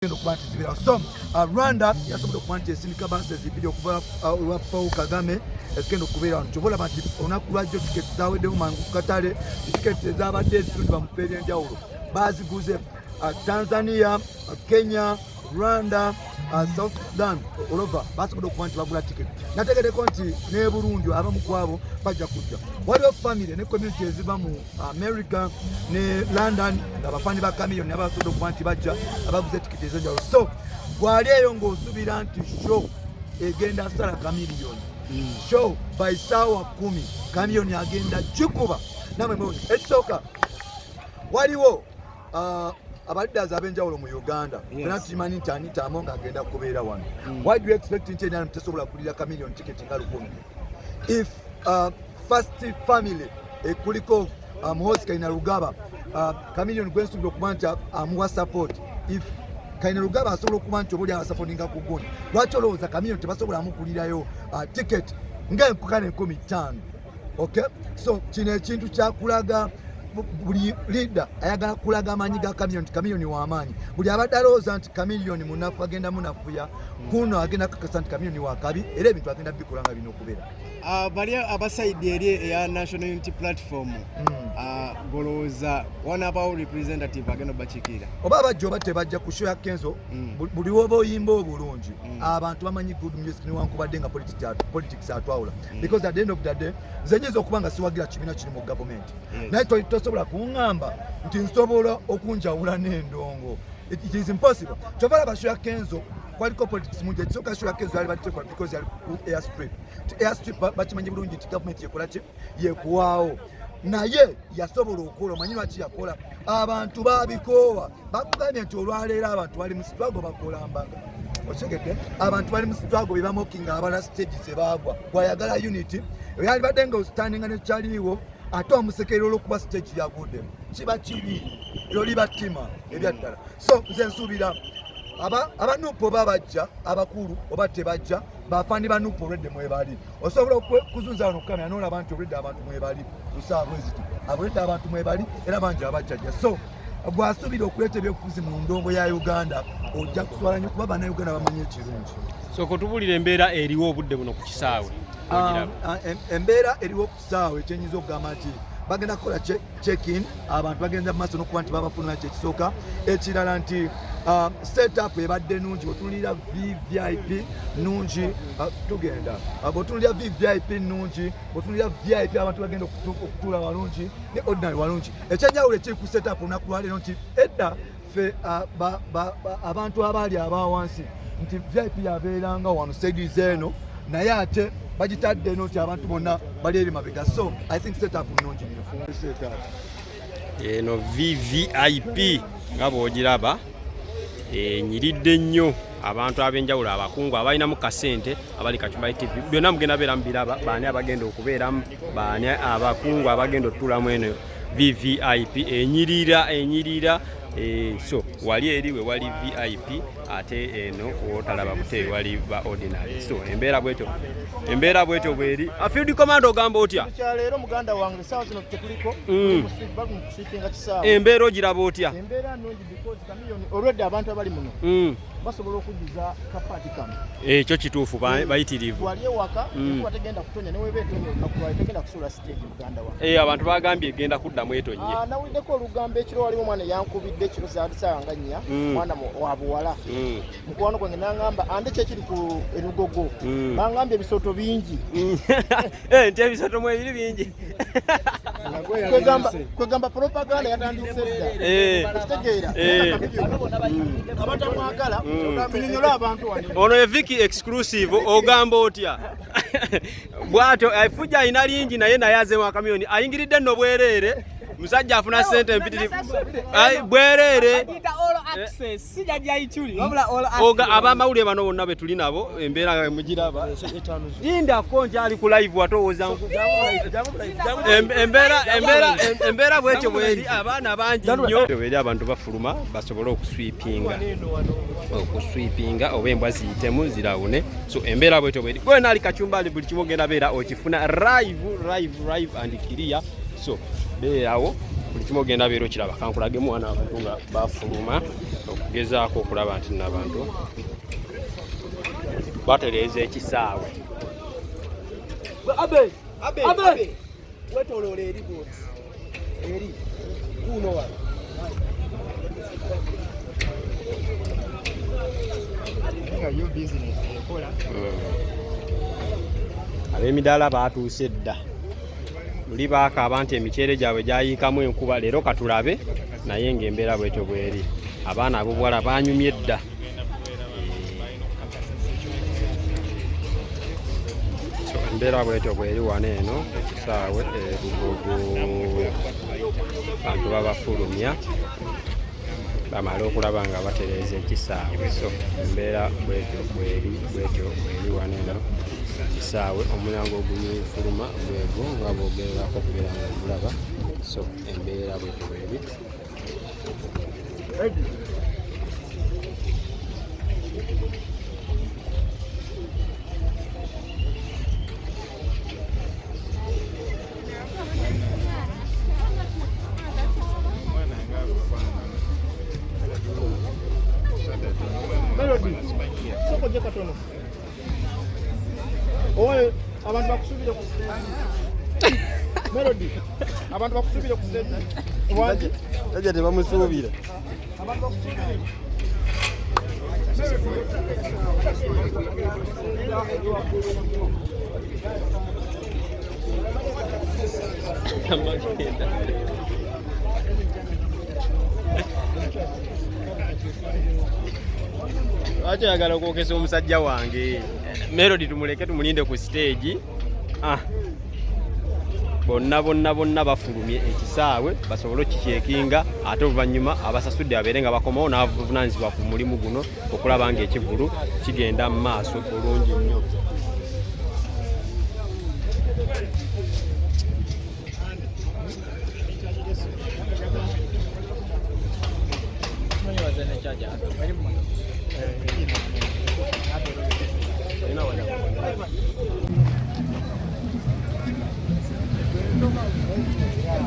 Genda okuba nti zibeerawo. So Rwanda yasobodde okuba nti esindika buses bbiri okuva olwa Paul Kagame ezigenda okubeera wano. Kyova olaba nti olunaku lwajjo tiketi zaweddewo mangu ku katale. Tiketi ezabadde ezitundibwa mu bifo ebyenjawulo baziguze. Tanzania, Kenya, Rwanda, South Sudan, olova basobodde okuba nti bagula tiketi. Nategereko nti ne Burundi abamu ku abo bajja kujja. Waliwo family ne community eziva mu America ne London nga bafaani ba Chameleone nabo basobodde okuba nti bajja, abaguze tiketi ez'enjawulo. So gwali eyo ng'osuubira nti show egenda sala Chameleone, show by saawa 10 Chameleone agenda gikuba. Namwe mwewunye. Ekisooka, waliwo aba leaders ab'enjawulo mu Uganda. Fena tukimanyi nti Anita Among agenda kubeera wano. Why do you expect nti NRM tesobola kugulira Chameleone ticket nga 1000? If First Family ekuliko Muhoozi Kainerugaba, Chameleone gwensuubira okuba nti amuwa support, if Kainerugaba asobola okuba nti oba oli abasupportinga ku gundi, lwaki olowooza Chameleone tebasobola amugulirayo ticket ng'enkukana 5000? Okay, so kino ekintu kyakulaga buli leader ayagala kulaga amaanyi ga Chameleone nti Chameleone w'amaanyi. Buli abadde alowooza nti Chameleone munafu agenda munafuya, kuno agenda kakasa nti Chameleone wakabi era ebintu agenda bikola nga bino okubeera. Ah, bali aba side eri eya National Unity Platform, ah, golowooza wanaabawo representative agenda obakiikirira? Oba bajja oba tebajja ku show ya Kenzo, buli woba oyimba obulungi, abantu bamanyi good music newankubadde nga politics atwawula, because at the end of the day nze nyinza okuba nga siwagira kibiina kiri mu gavumenti, naye tosobola kuŋŋamba nti nsobola okunjawula n'endongo. It is impossible. Kyova laba show ya Kenzo kwaliko politics mungi. Ekisooka, show ya Kenzo yali batekola because yali ku airstrip. Ti airstrip bakimanyi bulungi nti gavumenti yekola ki, yekuwaawo, naye yasobola okukola. Omanyi lwaki yakola? Abantu babikoowa. Bakugambye nti olwaleero abantu bali mu struggle, bakola mbaga. Okitegedde? Abantu bali mu struggle, bebamokinga abala stage zebaagwa. Gwayagala unity, yalibadde nga ostandinga nekyaliiwo, ate omusekerera olwokuba stage yaguddemu, kiba kibi, eryo liba ttima ebyaddala. So nze nsuubira aba NUP oba bajja abakulu oba tebajja, bafaani ba NUP olwedde mwebali. Osobola okuzunza wano kukamera nolaba nti olwedde abantu mwebali kusaawa bweziti, abulwedde abantu mwebali era bangi abajjajja. So gwasuubira okuleeta ebyobufuzi mu ndongo ya Uganda, ojja kuswala nnyo kuba Bannayuganda bamanyi ekirungi. Sooka otubuulira embeera eriwo obudde buno ku kisaawe. Ogiraba? Embeera eriwo ku kisaawe, kyenyinza okugamba nti bagenda kukola check-in. Abantu bagenda mu maaso n'okuba nti babafunira, kyekisooka. Ekirala nti setup ebadde nungi. Bwetunulira VVIP nungi, tugenda bwetunulira VVIP nungi, bwetunulira VIP abantu bagenda okutuula walungi ne ordinary walungi. Ekyenjawulo ekiri ku setup olunaku lwaleero nti edda ffe abantu abaali abawansi nti VIP yabeeranga wano side eno, naye ate bagitadde eno nti abantu bonna bali eri mabega. So I think setup nnungi nnyo, setup. Eno VVIP nga bw'ogiraba enyiridde nnyo. Abantu ab'enjawulo, abakungu abalinamu kasente abali Kacumbali TV, byonna mugenda beera mubiraba. Baani abagenda okubeeramu? Baani abakungu abagenda otutuulamu? Eno VVIP enyirira, enyirira. So wali eri we wali VIP, ate eno wotalaba bute wali ba ordinary. So embeera bwetyo, embeera bwetyo bweri. Field command, ogamba otya? Kyaleero muganda wange, saawa zino tetuliko bali mu kusweepinga kisaawe. Embeera ogiraba otya? Embeera nnungi because Chameleone olwedde abantu abali muno basobola okujjuza kapaati kano. Ekyo kituufu, bayitirivu. Wali ewaka enkuba tegenda kutonya, neweba etonya olunaku lwayo tegenda kusuula stage, muganda wange. Abantu bagambye egenda kuddamu etonye. Ah, nawuliddeko olugambo ekiro, waliwo omwana eyankubidde ekiro zaali saawa nga 4, mwana wa buwala, mukwano gwange, nangamba ande kyekiri ku erugogo, bangambye ebisooto bingi. Nti ebisoto mwebiri bingi. Kwegamba propaganda yatandise dda. Okitegeera? Abatamwagala tunyonyole abantu wano. Ono ye Viki Exclusive, ogamba otya? Bwatyo efujja alina lingi, naye naye azemu akamiyoni ayingiridde nno bwereere. Musajja afuna sente empitirivu. Ai, bwereere. Bagiyita all access, si jajja Ichuli, wabula all access. Oga abamawulire bano bonna be tuli nabo, embeera nga mugiraba. Lindako, nkyali ku live, atowooza embeera bwetyo bweri. Abaana bangi nnyo eri, abantu bafuluma basobole okusweepinga oba embwa ziyitemu zirawune. So embeera bwetyo bweri. Gwena ali Kacumbali, buli kimu ogenda beera okifuna live, live, live and clear. So beerawo, buli kimu ogenda beera okiraba. Kankulagemu wano abantu nga bafuluma. Gezaako okulaba nti n'abantu batereeza ekisaawe. Abe, Abe, Abe. Wetoloola eri bwoti. Eri. Kuno wano. Nga yo business ekola. Ab'emidaala baatuuse dda. Luli baakaaba nti emiceere gyabwe gyayiikamu enkuba, leero katulabe, naye ng'embeera bwetyo bweri. Abaana ab'obuwala baanyumye dda. So, embeera bwetyo bweri wano eno ekisaawe e Lugogo, bantu babafulumya bamale okulaba nga batereeza ekisaawe. So embeera bwetyo bweri, bwetyo bweri wano eno kisaawe. Omulyango ogufuluma gwegwo nga bwogererako okubeera nga ogulaba. So embeera bwetyo bweri. Melody, soko je katono. Owe, abantu bakusubire ku stage. Melody, abantu bakusubire ku stage. Wangi. Tajja tebamusuubira. Abantu bakusubire. Lwaki oyagala okwokesa omusajja wange? Melody tumuleke tumulinde ku stage. Bonna bonna bonna bafulumye ekisaawe basobole okukyekinga, ate oluvannyuma abasasudde babeere nga bakomawo n'avunaanyizibwa ku mulimu guno okulaba ng'ekivvulu kigenda mu maaso bulungi nnyo.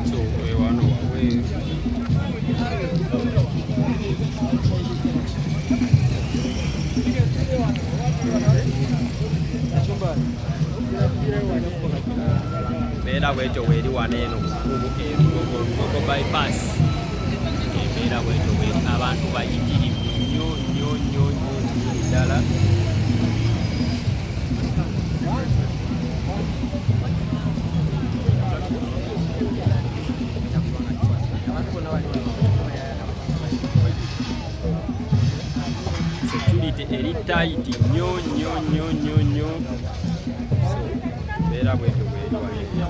So, wano wabweru. Embeera bwetyo bweri wano eno ku kkubo e Lugogo, Lugogo bypass. Embeera bwetyo bweri, abantu bayitirivu nnyo nnyo nnyo nnyo nnyo ddala. Security eri tight nnyo nnyo nnyo nnyo nnyo. So embeera bwetyo bweri wano eno.